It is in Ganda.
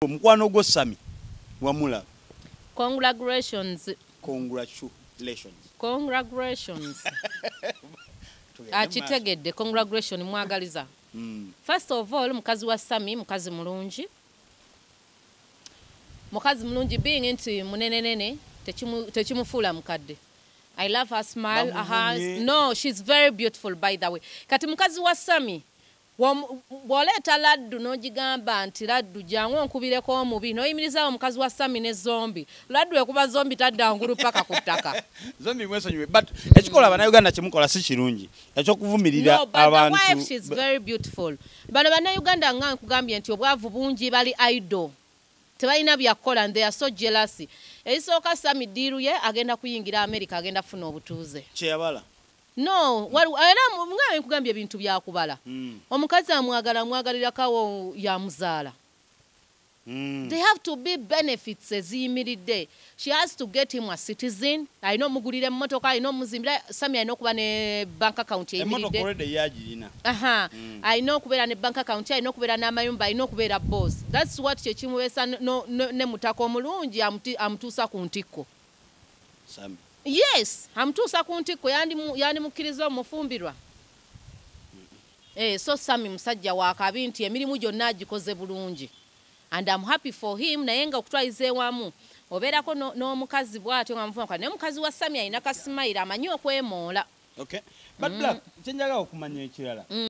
Omukwano gwo Sami wamulaba? Congratulations. Congratulations. Congratulations. Tugende maaso. Akitegedde, congratulation mwagaliza. First of all, mukazi wa Sami mukazi mulungi, mukazi mulungi. Being nti munenenene tekimufuula mukadde. I love her smile, her Bamuvumye. No, she's very beautiful, by the way. Kati mukazi wa Sami bw'oleeta laddu n'ogigamba nti, "Laddu, jangu onkubireko omubi," n'oyimirizaawo omukazi wa Sami ne zombi, laddu ekuba zombi, tadda ngulu paka ku ttaka. Zombi mwesonyiwe, but ekikola Bannayuganda kyemukola si kirungi, ekyokuvumirira No, but the abantu. wife, she's very beautiful. Bano Bannayuganda, nga nkugambye nti obwavu bungi, bali idle, tebalina byakukola and they are so jealous. Ekisooka, Sami deal ye agenda kuyingira America, agenda kufuna obutuuze. Kyeyabala. No, era nga nkugambye, ebintu byakubala. Omukazi amwagala, amwagalirakawo yamuzaala. They have to be benefits eziyimiridde. She has to get him a citizen, alina omugulira emmotoka, alina omuzimbira. Sami alina okuba ne bank account Emmotoka eyimiridde. Already yagirina. Aha, alina okubeera ne bank account, alina okubeera n'amayumba, alina okubeera boss. That's what kyekimuweesa ne mutaka omulungi amutuusa ku ntikko. Sami. Yes, amutuusa ku ntikko, yandimukkiriza omufumbirwa. Eh, so Sami musajja wakabi nti emirimu gyonna agikoze bulungi and I'm happy for him. Naye nga okutwaliza ewamu obeerako n'omukazi bw'atyo nga mufumbirwa, naye omukazi wa Sami alina ka smile, amanyi okwemoola. Okay, but Black, kyenjagala okumanya ekirala.